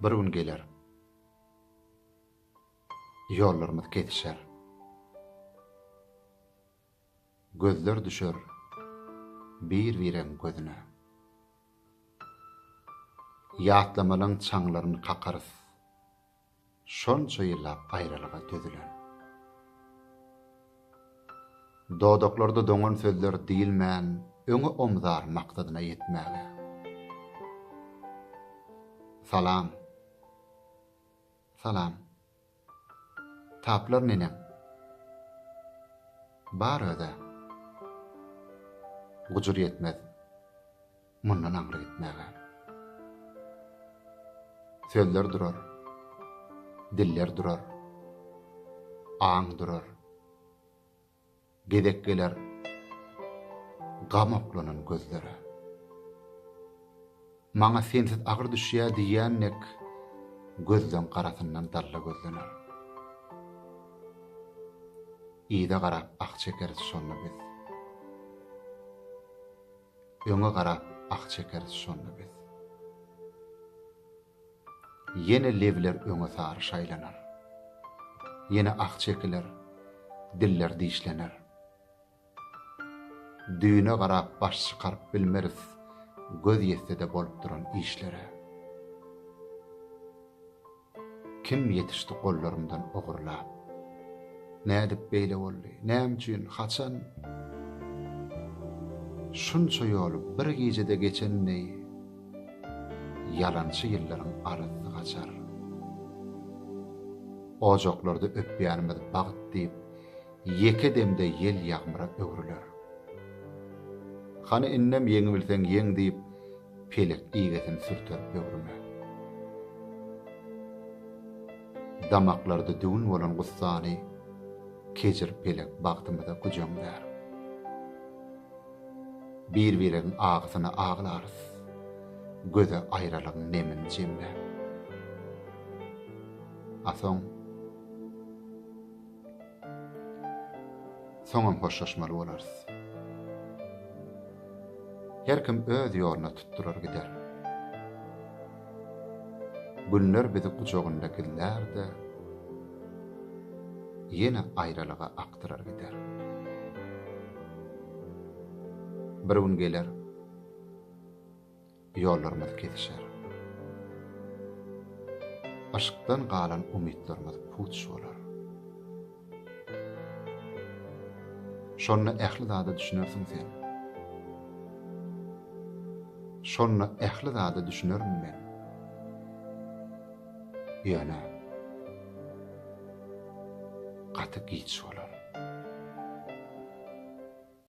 Bir gün geler. Ýollarymyz kesişer. Gözler düşer bir-biregiň gözüne. Ýatlamalaň çaňlaryny kakarys. Şonça ýyllap aýralyga dözülen. Dodaklarda doňan sözler diýilmän öňe omzar maksadyna ýetmäge. Salam. Salam. Taplar neneň? Bar öz-ä. Gujur ýetmez. Mundan aňry gitmäge. Sözler durar. Diller durar. Aň durar. Gezek geler gam oklanan gözlere. Maňa sensiz agyr düşýär diýýän dek gözleň garasyndan dalla gözlener. Yza garap ah çekeris şonda biz. Öňe garap ah çekeris şonda biz. Ýene lebler öňe sary şaýlanar. Ýene ah çekiler, diller dişlener. Düýne garap baş çykaryp bilmeris göz ýetse-de bolup duran işlere. Kim ýetişdi gollarymdan ogurlap? Nädip beýle boldy? Näme üçin? Haçan? Şunça ýoly bir gijede geçen deý, ýalançy ýyllaryň arasy gaçar. Ojaklarda öpýänimiz bagt diýip, ýeke demde ýel-ýagmyra öwrüler. Hany indem ýeňibilseň ýeň diýip, Pelek igesini sürter böwrüme. Damaklarda düwün bolan gussany Kejir pelek bagtymyza güjeňlär. Bir-biregiň agysyna aglarys, Göze aýralygyň nemini jemläp. A soň? Soňam hoşlaşmaly bolarys. Her kim öz ýoluna tutdurar gider. Günler bizi gujagynda gizlär-de, ýene aýralyga akdyrar gider. Bir gün geler. Ýollarymyz kesişer. Yşkdan galan umytlarymyz puç bolar. Şonda ähli zada düşünersiň sen. Şonda ähli zada düşünerin men. Ýöne gaty giç bolar.